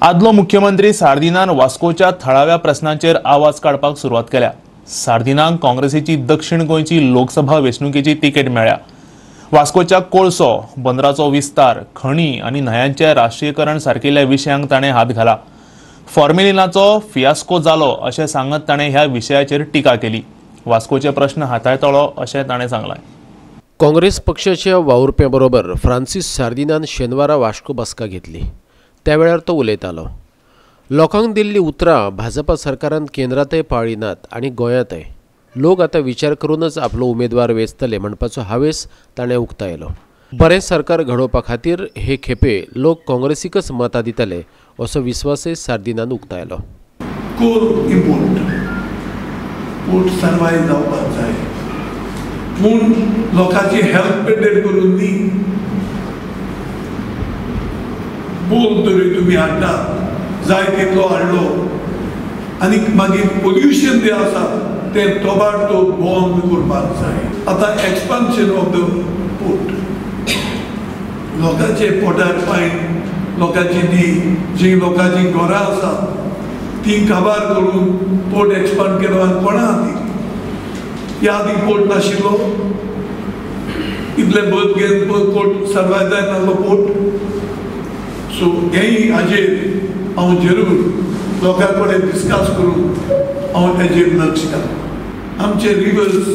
आदलो मुख्यमंत्री सार्दिनान वास्कोच्या थळाव्या प्रस्नांचेर आवाज काडपाक सुरवात केल्या. सार्दिनाक काँग्रेसीची दक्षिण गोंयची लोकसभा वेंचणुकेची तिकेट मेळ्ळ्या. वास्कोच्या कोळसो, बंदराचो विस्तार, खणी आनी न्हंयांचें राष्ट्रीयकरण सारकिल्ल्या विशयांक ताणें हात घाला. फॉर्मेलिनाचो फियास्को जालो अशें सांगत ताणें ह्या विशयाचेर टिका केली. वास्कोचे प्रश्न हाताळटलो अशें ताणें सांगलां. काँग्रेस पक्षाच्या वावुरप्यां बरोबर फ्रांसीस सार्दिनान शेनवारा वास्को बसका घेतली. त्या वेळार तो उलयतालो. लोकांक दिल्ली उतरां भाजपा सरकारान केंद्रांतय पाळ्ळी नात आनी गोंयांतय. लोक आतां विचार करूनच आपलो उमेदवार वेंचतले म्हणपाचो हावेस ताणें उक्तायलो. बरें सरकार घडोवपा खातीर हे खेपे लोक काँग्रेसीकच मतां दितले असो विस्वासय सार्दिनान उक्तायलो. कोल इम्पोर्ट पोर्ट सर्वायव जावपाक जाय पूण लोकांची हेल्थ पेंडेड करून न्ही. बोल तरी तुमी हाडटा जाय तितलो हाडलो आनी मागीर पोल्युशन जें आसा तें तोबाड तो बंद करपाक जाय. आतां एक्सपान्शन ऑफ the port लोकांचे पोटार पांय, लोकांची ती जी लोकांची घरां आसा ती काबार करून पोर्ट एक्सपांड केलो आनी कोणा खातीर? ह्या आदी पोर्ट नाशिल्लो, इतले बद घेवन पोर्ट सर्वायव जायनासलो पोर्ट. सो हेंय हाजेर हांव जरूर लोकां कडेन डिस्कस करून हांव तेजेर लक्ष घालता. आमचे रिवर्स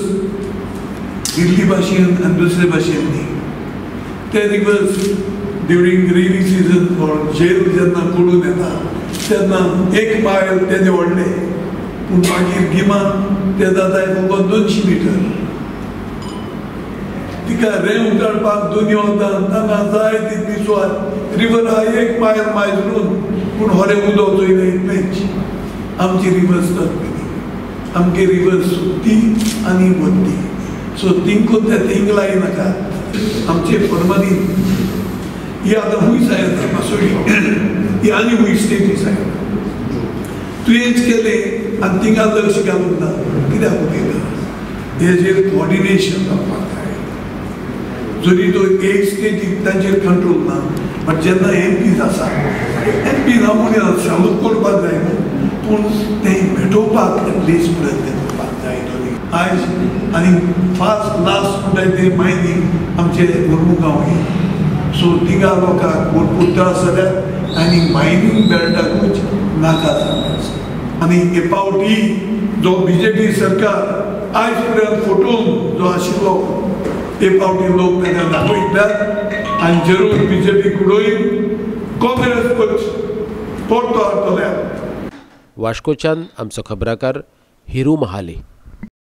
दिल्ली भाशेन आनी दुसरे भाशेन न्ही. ते रिवर्स ड्युरींग रेनी सिजन झेल जेन्ना कडून येता तेन्ना एक मायल तेजें व्हडलें, पूण मागीर गिमान तें जाता फकत 200 मिटर. तिका रेंव काडपाक दोनी वतान तांकां जाय तितली सुवात. रिवर हा एक मायल मायजरून पूण होरें उदक चोयलें इतलेंच. आमची रिवर्स तसली न्ही. आमची रिवर्स सुकती आनी वत्ती. सो तिंकून ते थिंग लायनाका. आमचे फॉर्मली ही आतां खूंय येता मासोळी ही आनी खूंय स्टेटी येता. तुवेंच केलें आनी थिंगा लक्ष घालूंक ना कित्याक उलयता? हेजेर कोऑर्डिनेशन जावपाक जाय. जरी तो एक स्टेटीक तांचेर कंट्रोल ना, बट जेन्ना एम पीज आसा, एम पी ना म्हणून सॉल्व करपाक जाय न्हू, पूण तें भेटोवपाक एटलिस्ट प्रयत्न करपाक जाय दोनी. आयज आनी फास्ट लास्ट म्हणटाय तें मायनींग आमचे मुर्मुगांव ही. सो थिंगा लोकांक भरपूर त्रास जाल्यात आनी मायनींग बेल्टाकूच नाका जालें. आनी हे पावटी जो बीजेपी सरकार आयज पर्यंत फटोवन जो आशिल्लो ते पावटी लोक ताका दाखयतात आनी जरूर बीजेपी उडोवन काँग्रेस पक्ष परतो हाडटले. वास्कोच्यान आमचो खबराकार हिरू महाली.